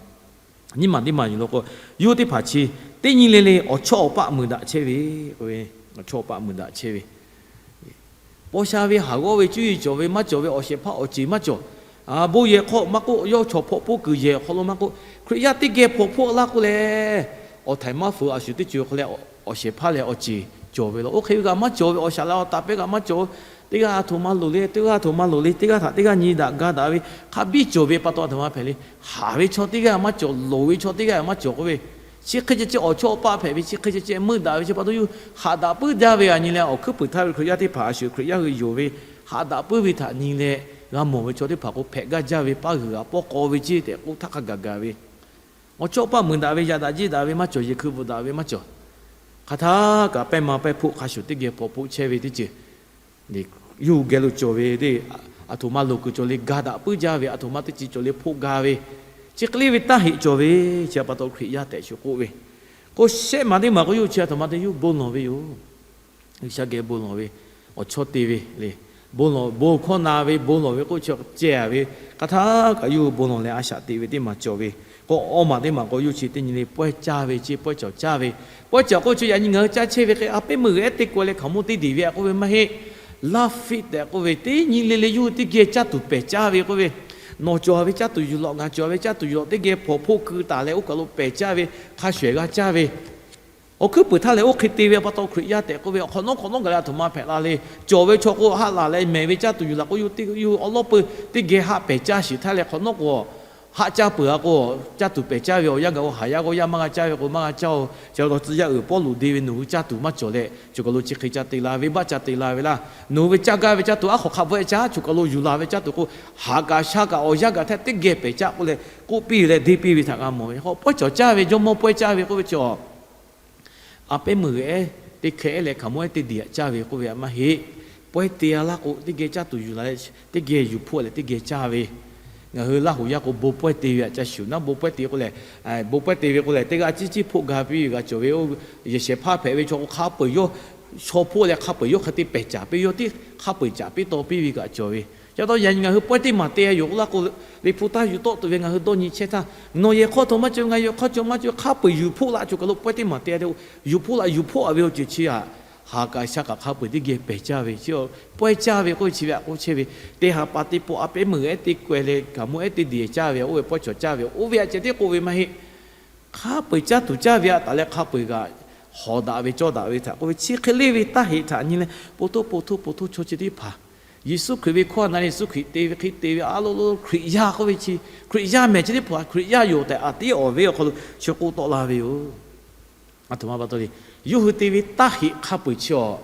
Nyiˇ maˬ teˇ maˬ yuˬ lo k'o, yawˇ teˇ hpaˍ chi teˇ nyi le le awˬ chawˇ awˬ paˆ meuˍ daꞈ chehˇ ve, awˬ chawˇ awˬ paˆ meuˍ daꞈ chehˇ ve, paw sha ve haˍ g'awˇ ve cuˇ yiˍ cawˬ ve maˇ cawˬ ve, awˬ shehˍ hpaˇ awˬ ceˬ maˇ cawˬ. Bon yehˬ hk'aw maˇ k'oˆ, yawˇ chaw hpaw poˆ kuiˬ yehˬ awˬ hk'aw lo maˇ k'oˆ, Hkriꞈ yaˇ teˇ geh hpaw hpoˆ laˇ k'oˆ leh, awˬ htaiˍ maˇ feu a shu teˇ co hk'aw leh, awˬ shehˍ hpaˇ leh awˬ ceˬ cawˬ ve law. Oˇ hk'e ve kaꞈ maˇ cawˬ ve, awˬ shaˍ la awˬ taˍ pehˇ kaꞈ maˇ cawˬ. Teˇ g'aˇ aˬ htoꞈ ma loˍ le, teˇ g'aˇ aˬ htoꞈ ma loˍ le, teˇ g'aˇ htaꞈ teˇ g'aˇ nyi daꞈ ga daꞈ ve hk'a biˇ cawˬ ve pa taw, aˬ htoꞈ ma hpehꞈ le. Haˍ ve chaw teˇ g'aˇ maˇ cawˬ, loˍ ve chaw teˇ g'aˇ maˇ cawˬ k'oˆ ve, chi hk'e ceh ceh awˬ chawˇ awˬ paˆ hpehꞈ ve, chi hk'e ceh ceh meuˇ daꞈ ve chi pa taw yawˇ hui haꞈ daꞈ puiˉ jaˇ ve. Aˬ nyi leh awˬ hkuiˉ puiˍ htaˇ ve Hkriꞈ yaˇ teˇ hpaˍ a shu Hkriꞈ yaˇ hui yonˍ ve, haꞈ daꞈ puiˉ ve htaꞈ nyi leh g'a mawˬ ve chaw teˇ hpaˍ k'o, hpehꞈ gaˇ jaˇ ve paˇ g'uiˬ g'aꞈ pawˇ k'aw ve ceˇ tehꞈ k'oˆ htaˇ hk'a gaˬ gaˬ ve, awˬ chawˇ paˆ meuˍ daꞈ ve, yaꞈ daꞈ jeˇ daꞈ ve maˇ cawˬ, yehˬ hkui bvuhꞈ daꞈ ve maˇ cawˬ. Hk'aˬ htaˇ kaꞈ pehˇ ma pehˇ hpoˆ hk'a shuˍ teˇ geh hpaw hpoˆ chehˇ ve teˇ ceuˬ, yawˇ hui geh lo cawˬ ve, aˬ htoꞈ ma loˍ kuiˬ cawˬ le, ga daꞈ puiˉ jaˇ ve, aˬ htoꞈ ma teˇ ceuˬ cawˬ le hpoˆ ga ve, chi hk'e le ve taˇ heꞈ cawˬ ve, chi pa taw Hkriꞈ yaˇ tehꞈ shu k'oˆ ve. K'o shehˆ maˬ teˇ maˬ k'o yawˇ chi aˬ htoꞈ ma te yawˇ hui bon lawˬ ve yoˬ. G'uiˬsha geh bon lawˬ ve, awˬ chawˇ te ve le. Bon lawˬ, bon hkawˇ na ve, bon lawˬ ve k'oˆ chi ceh a ve, hk'aˬ htaˇ kaꞈ yawˇ hui bon lawˬ leh a shaꞈ teꞈ ve teˇ maˬ cawˬ ve. K'o awˇ maˬ teˇ maˬ k'o yawˇ chi teˇ nyi le pawehˇ caˇ ve ceˇ, pawehˇ cawˬ caˇ ve. Pawehˇ cawˬ k'oˆ chi yaꞈ nyi ngaˬ hui caˇ chehˇ ve hk'e a pehˉ meuˇ g'uiˬ ehˉ teˇ kaweh leh hkaoˍmonˇ teˇ deˬ ve a k'oˆ ve maˇ heˆ. Laˇ fiˆ tehꞈ k'oˆ ve teˇ nyi le le yawˇ hui teˇ geh caˇ tuˬ pehˬ caˇ ve k'oˆ ve, nawˬ cawˬ ve caˇ tuˬ yuˬ lawꞈ, ngaˬ cawˬ ve caˇ tuˬ yuˬ lawꞈ, teˇ geh hpaw hpoˆ keu taˍ leh oˇ kaˬ lo pehˬ caˇ ve, hk'a shuˍ ehˍ g'a caˇ ve. Awˬ hkuiˉ puiˍ htaˇ lehˬ oˇ hk'e te ve pa taw Hkriꞈ yaˇ tehꞈ k'oˆ ve, awˬ hk'awꞈ nawˉ hk'awꞈ nawˉ gaˬ leh aˬ htoꞈ ma hpehꞈ la le. Cawˬ ve chaw k'o haˆ laˬ leh mehˬ ve caˇ tuˬ yuˬ laˬ k'o, yawˇ hui awˉ lawˉ peu teˇ geh haˆ pehˬ caˇ shiˍ htaˇ leh hk'awꞈ nawˉ k'o, haˆ caˇ peuˬ a k'o, caˇ tuˬ pehˬ caˇ ve awˬ yanˇ gaˬ k'o, haˍ yaˇ k'o yaˇ maˇ g'a caˇ ve k'o maˇ g'a caˇ-oˬ. Chi pa taw tcuh yaˇ uiˍ Pawˇluꞈ deˇ ve, nawˬ hui caˇ tuˬ maˇ cawˬ leh choˬ kaˬ lo chi hk'e ca te la ve, venˇbaˆ ca te la ve laˇ. Nawˬ hui ve caˇ gaˇ ve caˇ tuˬ aˉ hk'awꞈ hk'a bvuhˆ-e caˇ, choˬ kaˬ lo yuˬ laˬ ve caˇ tuˬ k'o, haˍ kaꞈ sha kaꞈ awˬ yanˇ gaˬ htaˇ teˇ geh pehˬ caˇ k'oˆ leh k'oˆ piˇ leh deˇ piˇ ve htaꞈ g'a mawˬ ve. Hk'aw pawehˇ cawˬ caˇ ve, jawˇmawˇ pawehˇ caˇ ve k'oˆ ve chi a pehˉ meuˇ g'uiˬ ehˉ teˇ hkeh ehˉ leh hkaoˍmonˇ ehˉ teˇ deˬ aꞈ caˇ ve k'oˆ ve a maˇ heˆ. Pawehˇ te-a laˇ k'o, teˇ geh caˇ tuˬ yuˬ la leh, teˇ geh yuˬ hpoˆ leh teˇ geh caˇ ve. Ngaˬ hui Laˇ huˍ yaˇ k'o bon pawehˇ te ve aꞈ ca shuˍ naˉ, bon pawehˇ te k'o lehˬ, bon pawehˇ te ve k'o lehˬ, teˇ g'aˇ ciˉ ciˉ hpoˆ ga piˇ ve g'a cawˬ ve. Yehˬ shehˍ hpaˇ hpehꞈ ve chaw k'o hk'a peu-eˬ yawˇ shaw hpoˆ leh hk'a peu-eˬ yawˇ hk'e te pehˬ caˍ piˇ, yawˇ tiˉ hk'a peu-eˬ caˍ piˇ taw piˇ ve g'a cawˬ ve. Ca taw yaꞈ nyi ngaˬ hui pawehˇ teˇ maˬ te yoˬ k'oˆ laˇ k'o, Liꞈ hpu taˇ yuˬ tawˆ tuˬ ve ngaˬ hui dawˇ nyi chehˇ htaˇ, nawˬ yehˬ hk'aw cawˬ maˇ cawˬ, ngaˬ yehˬ hk'aw cawˬ maˇ cawˬ, hk'a peu-eˬ yuˬ hpoˆ laꞈ choˬ kaˬ lo pawehˇ teˇ maˬ te-a te-o. Yuˬ hpoˆ laꞈ, yuˬ hpoˆ-a ve awˬ ceuˬ chi aꞈ, haˍ kaꞈ shaˍ kaꞈ hk'a peu-eˬ teˇ geh pehˬ caˇ ve chi, pawehˇ caˇ ve k'oˆ ve chi ve aꞈ k'oˆ chehˇ ve, te haˍ paˍ te paw a pehˉ meuˬ ehˉ te k'aweh leh kaꞈ mawˇ ehˉ te diˬ caˇ ve, oˇ ve pawehˇ cawˬ caˇ ve, oˇ ve aꞈ ceh tiˉ k'oˆ ve maˇ heˆ. Hk'a peu-eˬ caˇ tuˬ caˇ ve aꞈ taˍ leh hk'a peu-eˬ kaꞈ hawˍ daꞈ ve cawˇ daꞈ ve htaꞈ k'oˆ ve, chi hk'e le ve taˇ heꞈ htaꞈ nyi leh po htoˇ po htoˇ po htoˇ chaw chi teˇ hpaˍ Yeˍsuˆ Hkriꞈ ve hkawˇ na leh Yeˍsuˆ Hkriꞈ te ve hk'e te ve a lo lo Hkriꞈ yaˇ k'oˆ ve chi, Hkriꞈ yaˇ mehˬ chi teˇ hpaˍ Hkriꞈ yaˇ yoˬ tehꞈ aꞈ tiˉ awˍ ve awˬ hk'aw lo chi k'oˆ tawˆ la ve yoˬ. A htoꞈ ma pa taw le, yawˇ hui te ve taˇ heꞈ hk'a peu-eˬ chi awˬ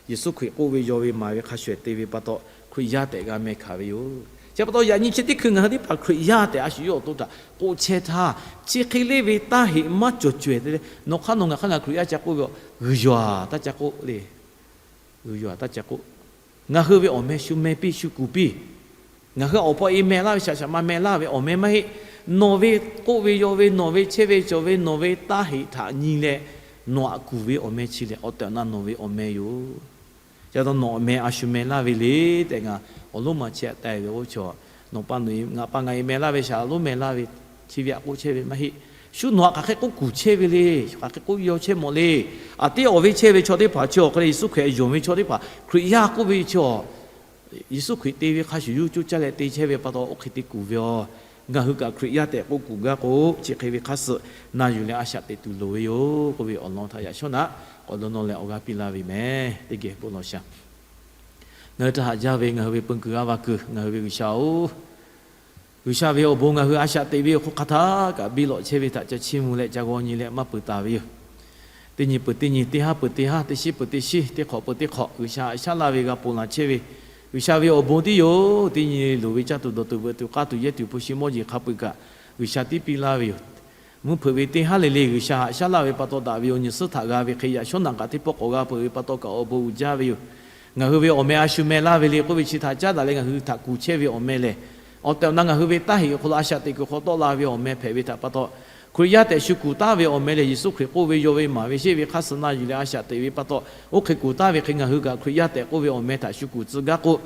Yeˍsuˆ Hkriꞈ k'oˆ ve yaw ve maˍ ve hk'a shuˍ shuˍ te ve pa taw Hkriꞈ yaˇ tehꞈ g'a meh hkanˍ ve yoˬ. Chi pa taw yaꞈ nyi chi teˇ hkui ngaˬ hui teˇ hpaˍ Hkriꞈ yaˇ tehꞈ a shu yawˇ awˬ to htaꞈ k'oˆ chehˇ htaˇ, chi hk'e le ve taˇ heꞈ maˇ cawˬ cawehˬ te leh nawˬ hk'aˇ nawˬ ngaˬ hk'aˇ ngaˬ Hkriꞈ yaˇ ca k'oˆ ve, g'uiˬ yaw-aˬ taˇ ca k'oˆ le. G'uiˬ yaw-aˬ taˇ ca k'oˆ. Ngaˬ hui ve awˬ meh shu meh piˇ shu kuˬ piˇ. Ngaˬ hui awˬ pa e meh laˇ ve shaꞈ shaꞈ ma meh laˇ ve awˬ meh maˇ heˆ. Nawˬ ve k'oˆ ve yaw ve, nawˬ ve chehˇ ve cawˬ ve, nawˬ ve taˇ heꞈ htaꞈ nyi leh nawˬ aꞈ kuˬ ve awˬ meh chi lehˬ, awˬ tehˬ awˬ na nawˬ ve awˬ meh yoˬ. Chi pa taw nawˬ awˬ meh a shu meh laˇ ve le tehꞈ ngaˬ awˬ lonˉ ma chehˇ aꞈ taˍ ve k'o, chaw nawˬ pa nawˬ ngaˬ pa ngaˬ e meh laˇ ve shaˍ lonˉ meh laˇ ve chi ve aꞈ k'oˆ chehˇ ve maˇ heˆ. Shu nawˬ aꞈ hk'aˬ hk'e k'oˆ kuˬ chehˇ ve le, hk'aˬ hk'e k'oˆ yaw chehˇ mawˬ le. Aꞈ tiˉ awˍ ve chehˇ ve chaw teˇ hpaˍ chi awˬ hk'aw leh Yeˍsuˆ Hkriꞈ yonˍ ve chaw teˇ hpaˍ Hkriꞈ yaˇ k'oˆ ve chi awˬ Yeˍsuˆ Hkriꞈ te ve hk'a shuˍ yuˬ cuˇ caˇ leh te chehˇ ve pa taw oˇ hk'e te kuˬ ve yoˬ. Ngaˬ hui kaꞈ Hkriꞈ yaˇ tehꞈ k'oˆ kuˬ gaˇ k'o, chi hk'e ve hk'a suh na yuˬ leh a shaꞈ teꞈ tuˬ loˍ ve yoˬ k'oˆ ve awˬ lawn htaꞈ yaꞈ shawˉ naꞈ k'awꞈ dawˇ nawˇ leh awˬ g'aˇ piˇ laˇ ve mehˍ. Teˇ geh bon lawˬ shaˍ. Ngaˬ hui htaꞈ haꞈ jaˇ ve ngaˬ hui ve peun kuiˬ g'aˇ va kuiˬ ngaˬ hui ve G'uiˬsha-oˬ, G'uiˬsha ve awˬ bon ngaˬ hui a shaꞈ teꞈ ve awˬ hk'oˆ hk'a htaˇ kaꞈ biˇ lawꞈ chehˇ ve htaꞈ ca chiˇ mvuh leh ca g'aw nyi leh maˇ peuˬ taˍ ve yoˬ. Teˇ nyi peuˬ teˇ nyi, teˇ haˉ peuˬ teˇ haˉ, teˇ shiˉ peuˬ teˇ shiˉ, teˇ hk'awꞈ peuˬ teˇ hk'awꞈ, G'uiˬsha haꞈ shaˉ laˇ ve g'a ponˬ laˬ chehˇ ve G'uiˬsha ve awˬ bon tiˉ yoˬ. Teˇ nyi loˍ ve caˇ tuˬ dawˬ tuˬ veuꞈ tuˬ k'aˇ tuˬ yehˇ tuˬ hpu shi mawˇ jeˬ hk'a peu-eˬ kaꞈ G'uiˬsha tiˉ piˇ laˇ ve yoˬ. Mvuhˇ hpeuꞈ ve teˇ haˉ le le G'uiˬsha haꞈ shaˉ laˇ ve pa taw daꞈ ve awˬ nyi suhˉ htaꞈ g'a ve hk'e yaꞈ shawˉ naꞈ kaꞈ teˇ pawˆ k'awꞈ g'a peuˬ ve pa taw kaꞈ awˬ bon uiˍ jaˇ ve yoˬ. Ngaˬ hui ve awˬ meh a shu meh laˇ ve le k'oˆ ve chi htaꞈ caˉ daꞈ leh ngaˬ hui htaꞈ kuˬ chehˇ ve awˬ meh lehˬ, awˬ tehˬ awˬ na ngaˬ hui ve taˇ heꞈ awˬ hk'aw lo a shaꞈ teꞈ kuiˬ hk'aw tawˆ la ve awˬ meh hpehꞈ ve htaꞈ pa taw, Hkriꞈ yaˇ tehꞈ shu kuˬ taˍ ve awˬ meh lehˬ, Yeˍsuˆ Hkriꞈ k'oˆ ve yaw ve maˍ ve sheˆ ve hk'a suh na yuˬ leh a shaꞈ teꞈ ve pa taw, oˇ hk'e kuˬ taˍ ve hk'e ngaˬ hui kaꞈ Hkriꞈ yaˇ tehꞈ k'oˆ ve awˬ meh htaꞈ shu kuˬ tcuh gaˇ k'o,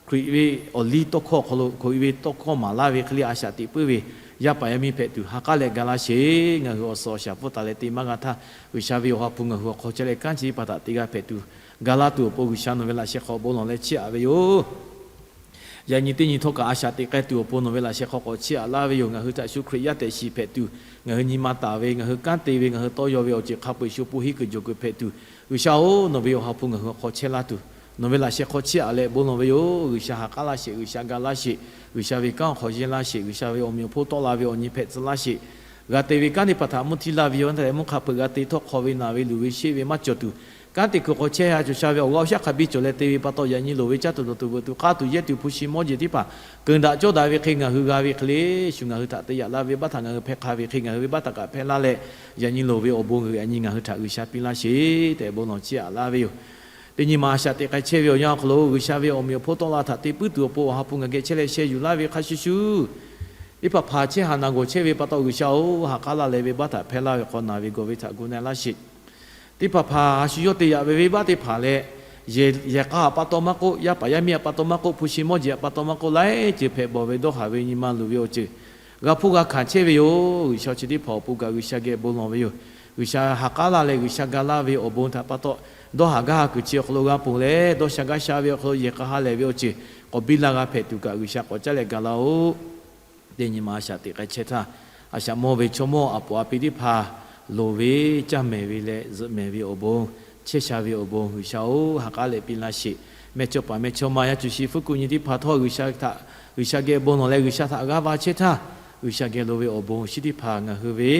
Hkriꞈ ve awˬ liˇ tawˇ hkawˇ awˬ hk'aw lo Hkriꞈ ve tawˇ hkawˇ maˍ laˇ ve hk'e le a shaꞈ teꞈ puiˉ ve yaˇ paˍ yaˇ miˇ hpehꞈ tuˬ ha k'aˉ leh ga laˇ sheˍ. Ngaˬ hui awˬ suhˍ awˬ shaˍ pfuhˇ taˍ leh te maˇ g'a htaˇ, G'uiˬsha ve awˬ ha hpu ngaˬ hui awˬ hk'aw chehˇ leh kanˉ chi teˇ hpaˍ htaꞈ te g'a hpehꞈ tuˬ, ga laˇ tuˬ awˬ pon G'uiˬsha nawˬ ve laꞈ sheh hk'aw bon lawˬ leh chiˇ aꞈ ve yoˬ. Yaꞈ nyi teˇ nyi htawˇ kaꞈ a shaꞈ teꞈ k'ai tuˬ awˬ pon nawˬ ve laꞈ sheh hk'aw k'awꞈ chiˇ aꞈ laˇ ve yoˬ. Ngaˬ hui htaꞈ shu Hkriꞈ yaˇ tehꞈ shiˍ hpehꞈ tuˬ, ngaˬ hui nyi ma taˍ ve, ngaˬ hui kanˉ te ve, ngaˬ hui tawˇ yaw ve awˬ ceuˬ hk'a peu-eˬ shu awˬ pon henˇ kuiˬ jawˬ kuiˬ hpehꞈ tuˬ, G'uiˬsha-oˬ, nawˬ ve awˬ ha hpu ngaˬ hui awˬ hk'aw chehˇ laˇ tuˬ, nawˬ ve laꞈ sheh hk'aw chiˇ aꞈ leh bon lawˬ ve yoˬ. G'uiˬsha ha k'aˉ laˇ sheˍ, G'uiˬsha ga laˇ sheˍ, G'uiˬsha ve kanˉ awˬ hk'aw yehˇ laˇ sheˍ, G'uiˬsha ve awˬ meꞈ awˬ hponˇ tawˆ la ve awˬ nyi hpehꞈ tcuh laˇ sheˍ. G'a te ve kanˉ teˇ hpaˍ htaꞈ mvuhˇ htiˇ laˇ ve yoˬ. Htaꞈ leh mvuhˇ hk'a hpeuꞈ g'a te htawˇ hk'aw ve naˬ ve luˬ ve sheˆ ve maˇ cawˬ tuˬ, kanˉ te kuiˬ hk'aw chehˇ ha cawˬ sha ve awˬ g'aˇ awˬ shaˉ hk'a biˇ cawˬ leh te ve pa taw, yaꞈ nyi loˍ ve caˇ tuˬ dawˬ tuˬ veuꞈ tuˬ k'aˇ tuˬ yehˇ tuˬ hpu shi mawˇ jeˬ teˇ hpaˍ keunˍ daꞈ cawˇ daꞈ ve hk'e ngaˬ hui g'a ve hk'e le, shu ngaˬ hui htaꞈ te yaꞈ laˇ ve baˆ htaꞈ ngaˬ hui hpeh hk'a ve hk'e ngaˬ hui ve baˆ htaꞈ kaꞈ hpehˇ laˇ leh, yaꞈ nyi loˍ ve awˬ bon g'uiˬ yaꞈ nyi ngaˬ hui htaꞈ G'uiˬsha piˇ laˇ sheˍ tehꞈ bon lawˬ chiˇ aꞈ laˇ ve yoˬ. Teˇ nyi ma a shaꞈ teꞈ k'ai chehˇ ve awˬ yanˇ awˬ hk'aw lo G'uiˬsha ve awˬ meꞈ awˬ hponˇ tawˆ la htaꞈ te puiˉ tuˬ awˬ pon awˬ ha hpu ngaˬ geh chehˇ leh sheh yuˬ laˇ ve hk'a shuˍ shuˍ, teˇ hpaˍ hpaˍ chehˇ haˍ naˬ gawˬ chehˇ ve pa taw G'uiˬsha-oˬ, ha k'aˉ laˇ leh venˇbaˆ htaꞈ hpehˇ laˇ ve hk'aw naˬ ve gawˬ ve htaꞈ gu na laˇ sheˍ. Teˇ hpaˍ hpaˍ a shu yawˇ te yaꞈ ve venˇbaˆ teˇ hpaˍ leh, yehˬ k'a htaꞈ pa taw maˇ k'oˆ, yaˇ paˍ yaˇ miˇ htaꞈ pa taw maˇ k'oˆ, hpu shi mawˇ jeˬ htaꞈ pa taw maˇ k'oˆ, laiˉ ceuˬ hpehꞈ bawˬ ve dawˇ haˍ ve nyi ma luˬ ve awˬ ceuˬ g'a hpuˇ g'a hkanˍ chehˇ ve yoˬ. G'uiˬsha chi teˇ hpaˍ awˬ pon kaꞈ G'uiˬsha geh bon lawˬ ve yoˬ. G'uiˬsha ha k'aˉ laˇ leh G'uiˬsha ga laˇ ve awˬ bon htaꞈ pa taw, dawˇ haˍ gaˇ ha kuiˬ chi awˬ hk'aw lo g'a ponˬ leh, dawˇ sha gaˇ sha ve awˬ hk'aw lo yehˬ k'a ha lehˬ ve awˬ ceuˬ k'awꞈ biˇ laˇ g'a hpehꞈ tuˬ kaꞈ G'uiˬsha k'awꞈ caˉ leh ga laˇ-oˆ. Teˇ nyi ma a shaꞈ teꞈ k'ai chehˇ htaˇ, a shaꞈ mawˇ ve chaw mawˇ a poˍ a pi teˇ hpaˍ loˍ ve caˇ mehˍ ve leh zuhꞈ mehˍ ve awˬ bon, chehˇ sha ve awˬ bon G'uiˬsha-oˬ, ha k'aˉ leh piˇ laˇ sheˍ. Mehˇchawˇpaˍ mehˇchawˇma yaˇ cuˬ shi fuˉ kuˆ nyi teˇ hpaˍ htawˇ G'uiˬsha htaꞈ, G'uiˬsha geh bon lawˬ leh G'uiˬsha htaꞈ g'aˇ va chehˇ htaˇ, G'uiˬsha geh loˍ ve awˬ bon shinˉ teˇ hpaˍ ngaˬ hui ve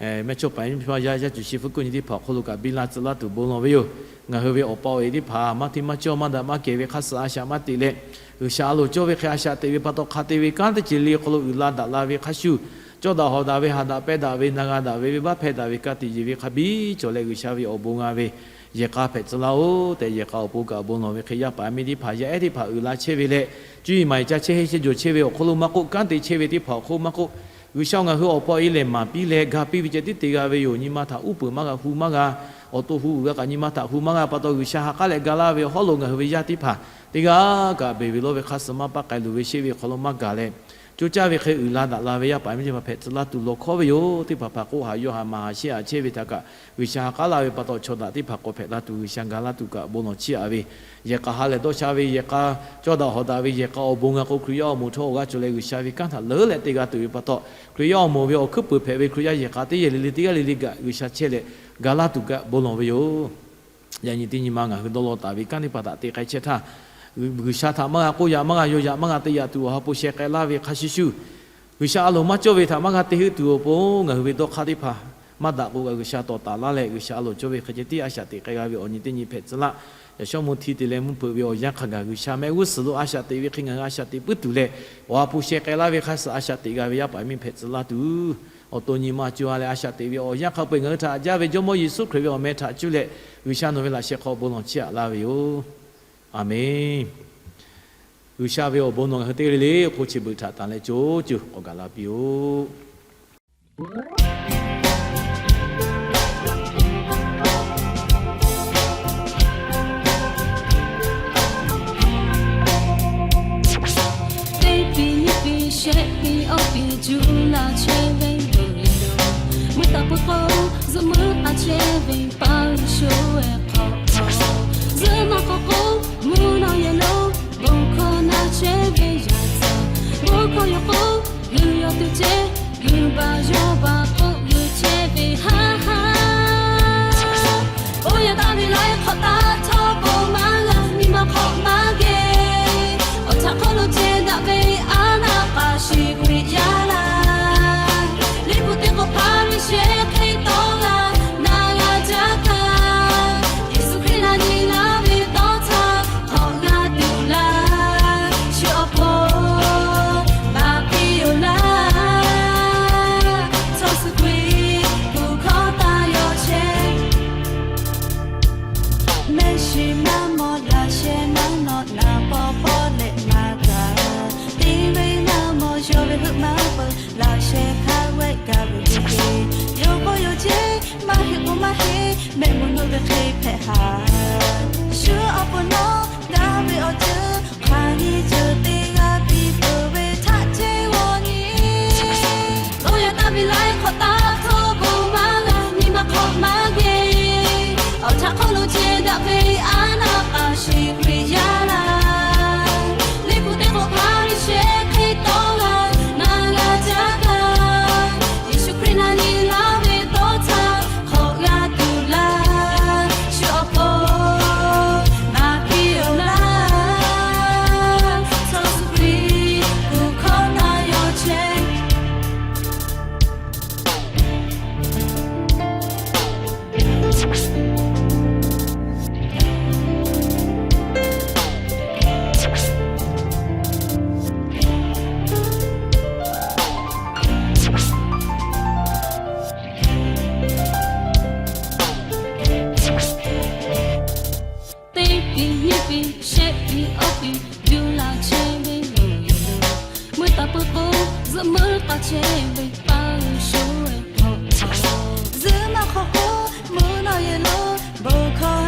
mehˇchawˇpaˍ mehˇchawˇma yaˇ cuˬ shi fuˉ kuˆ nyi teˇ hpaˍ awˬ hk'aw lo kaꞈ biˇ laˇ tcuh laˇ tuˬ bon lawˬ ve yoˬ. Ngaˬ hui ve awˬ pa awˬ e teˇ hpaˍ maˇ hteˇ maˇ cawˇ maˇ daꞈ maˇ kehˬ ve hk'a suh a shaꞈ maˇ teꞈ leh, G'uiˬsha a loˍ cawˇ ve hk'e a shaꞈ teꞈ ve pa taw hk'a te ve kanˉ teˇ ceuˬ le awˬ hk'aw lo uiˍ la daꞈ la ve hk'a shuˍ, cawˇ daꞈ hawˍ daꞈ ve, haꞈ daꞈ pehnˇ daꞈ ve, na g'a daꞈ ve, venˇbaˆ hpehˇ daꞈ ve, ka tiꞈ yeˬ ve hk'a biˇ cawˬ leh G'uiˬsha ve awˬ bon g'a ve yehˬ k'a hpehꞈ tcuh laˇ-oˆ tehꞈ, yehˬ k'a awˬ pon kaꞈ bon lawˬ ve hk'e yaˇ paˍ yaˇ miˇ teˇ hpaˍ yaˇ ehˉ teˇ hpaˍ uiˍ la chehˇ ve leh, cuˇ yiˍ maˍ yiˍ ca chehˇ henˇ chehˇ jawˬ chehˇ ve awˬ hk'aw lo maˇ k'oˆ, kanˉ te chehˇ ve teˇ hpaˍ awˬ hk'aw lo maˇ k'oˆ, G'uiˬsha ngaˬ hui awˬ pa awˬ e lehˬ maˍ piˇ leh ga piˇ ve ceh tiˉ te g'a ve yoˬ. Nyi ma htaꞈ uˉ peunˍ maˇ g'a, hu maˇ g'a, awˬ to hu uiˍ g'a kaꞈ nyi ma htaꞈ hu maˇ g'a pa taw, G'uiˬsha ha k'aˉ leh ga laˇ ve awˬ hawˉ lo ngaˬ hui ve yaˇ teˇ hpaˍ teˇ g'aˇ kaꞈ beˬ ve lawˇ ve hk'a suh maˇ paˆ k'ai luˬ ve sheˆ ve awˬ hk'aw lo maˇ gaˬ leh, co caˇ ve hk'e uiˍ la daꞈ la ve yaˇ paˍ miˇ teˇ hpaˍ hpehꞈ tcuh laˇ tuˬ lawˬ hkawˉ ve yoˬ. Teˇ hpaˍ hpaˍ k'oˆ haˍ yawˇ haˍ maˍ haˍ shehˆ haˍ chehˇ ve htaꞈ kaꞈ G'uiˬsha ha k'aˉ laˇ ve pa taw, chaw daꞈ teˇ hpaˍ k'awꞈ hpehꞈ la tuˬ G'uiˬsha ga laˇ tuˬ kaꞈ bon lawˬ chiˇ aꞈ ve, yehˬ k'a ha lehˬ dawˇ sha ve, yehˬ k'a cawˇ daꞈ hawˍ daꞈ ve, yehˬ k'a awˬ bon g'a k'o, Hkriꞈ yaˇ awˬ moˍ htawˇ awˬ g'aˇ cawˬ leh G'uiˬsha ve kanˉ htaꞈ leuˉ leh te g'a tuˬ ve pa taw, Hkriꞈ yaˇ awˬ moˍ ve awˬ hkuiˉ puiˍ hpehꞈ ve Hkriꞈ yaˇ yehˬ k'a teˇ g'aˇ le le teˇ g'aˇ le le kaꞈ G'uiˬsha chehˇ leh ga laˇ tuˬ kaꞈ bon lawˬ ve yoˬ. Yaꞈ nyi teˇ nyi ma ngaˬ hui dawˇ law taˍ ve kanˉ teˇ hpaˍ htaꞈ te k'ai chehˇ htaˇ, G'uiˬsha htaꞈ maˇ g'a k'oˆ yaꞈ, maˇ g'a yaw yaꞈ, maˇ g'a te yaꞈ tuˬ awˬ ha hpu sheh k'ai laˇ ve hk'a shuˍ shuˍ, G'uiˬsha a loˍ maˇ cawˇ ve htaꞈ maˇ g'a te heuˆ tuˬ awˬ pon, ngaˬ hui ve dawˇ hk'aˇ teˇ hpaˍ maˇ daꞈ k'o kaꞈ G'uiˬsha tawˍ taˍ laˇ leh, G'uiˬsha a loˍ cawˇ ve hk'e ceh tiˉ a shaꞈ teꞈ k'ai g'a ve awˬ nyi teˇ nyi hpehꞈ tcuh laˇ. Yaꞈ shawˉ mvuh hti te leh mvuhˇ hpeuꞈ ve awˬ yanˇ hk'a gaˬ G'uiˬsha mehˆ g'uˇ suhˍ lo a shaꞈ teꞈ ve hk'e ngaˬ hui a shaꞈ teꞈ puiˉ tuˬ leh, awˬ ha hpu sheh k'ai laˇ ve hk'a suhˍ a shaꞈ teꞈ g'a ve yaˇ paˍ miˇ hpehꞈ tcuh laˇ tuˬ, awˬ to nyi ma co ha leh a shaꞈ teꞈ ve awˬ yanˇ hk'a peu-eˬ ngaˬ hui htaꞈ jaˇ ve Jawˇmawˇ Yeˍsuˆ Hkriꞈ ve awˬ meh htaꞈ cuˇ leh G'uiˬsha nawˬ ve laꞈ sheh hk'aw bon lawˬ chiˇ aꞈ laˇ ve yoˬ. Aˍmenˍ. G'uiˬsha ve awˬ bon nawˬ ngaˬ hui teˇ g'aˇ le le awˬ hk'oˆ chi beuꞈ htaꞈ tanˬ leh co cuˬ k'awꞈ gaˬ la piˇ-oˆ. Teˇ piˇ nyiˇ piˇ shehˆ piˇ awˇ piˇ juˇ la chehˇ ve yoˬ. Mvuhˇ taˍ pui k'o, zuhꞈ meuˉ a chehˇ ve paˇ sho-e hk'aw hk'aw, zuhꞈ maˇ hk'aw k'o, mvuhˇ naw yehˬ lo bon hkawˇ na chehˇ ve yaꞈ tcuh, bon hkawˇ yaꞈ k'o, g'uiˬ yawˬ tuˬ ceh, g'uiˬ baˬ yawˬ baˬ k'oˆ g'uiˬ chehˇ ve haˉ haˉ. Oˇ yaˇ taˇ ve laiˉ hk'awꞈ taˇ htawˇ bon maˇ g'a, nyi ma hk'awꞈ maˇ geh. Awˬ htaꞈ hk'aw lo ceh daꞈ ve a naˆ k'a shiˍ Hkriꞈ yaˇ laˇ. Liꞈ hpu teˇ k'o Hpaˍriˍsehˇ hk'e tawˇ g'a na g'a jaˇ kaꞈ, Yeˍsuˆ Hkriꞈ na nyi laˇ ve tawˇ htaˇ hk'awꞈ g'a tuˬ laˇ. Shu awˬ hk'aw maˍ piˇ-oˬ laˇ. Chaw suh hkui kuˬ hkawˇ taˇ yaw chehˇ. Mehˆ shiˍ maˇ mawˬ laꞈ sheh maˇ nawꞈ naˍ paw paw leh maˇ gaˬ. Teˇ ve maˇ mawˬ yawˇ ve heuˆ maˇ peuˬ laꞈ sheh hk'a wehˆ gaˬ ve teˇ hk'e, yawˇ k'o yawˇ ceh maˇ heˆ k'o maˇ heˆ, mehˆ mvuhˇ nuˆ ve hk'e hpehꞈ haˍ. Shu awˬ pon nawˉ daꞈ ve awˬ ceuˬ hk'a nyi ceuˬ teˇ g'aˇ piˇ peuˬ ve htaꞈ ceh g'aw nyi. Oˇ yaˇ taˇ ve laiˉ hk'awꞈ taˇ htawˇ bon maˇ g'a, nyi ma hk'awꞈ maˇ geh. Awˬ htaꞈ hk'aw lo ceh daꞈ ve a naˆ k'a shiˍ Hkriꞈ yaˇ laˇ. Liꞈ hpu teˇ k'o Hpaˍriˍsehˇ hk'e tawˇ g'a na g'a jaˇ kaꞈ, Yeˍsuˆ Hkriꞈ na nyi laˇ ve tawˇ htaˇ hk'awꞈ g'a tuˬ laˇ. Shu awˬ hk'aw maˍ piˇ-oˬ laˇ. Chaw suh hkui kuˬ hkawˇ taˇ yaw chehˇ. Teˇ piˇ nyiˇ piˇ shehˆ piˇ awˇ piˇ juˇ la chehˇ ve yoˬ. Mvuhˇ taˍ pui k'o, zuhꞈ meuˉ k'a chehˇ ve paˇ sho-e hk'aw hk'aw, zuhꞈ maˇ hk'aw k'o, mvuhˇ naw yehˬ lo bon hkawˇ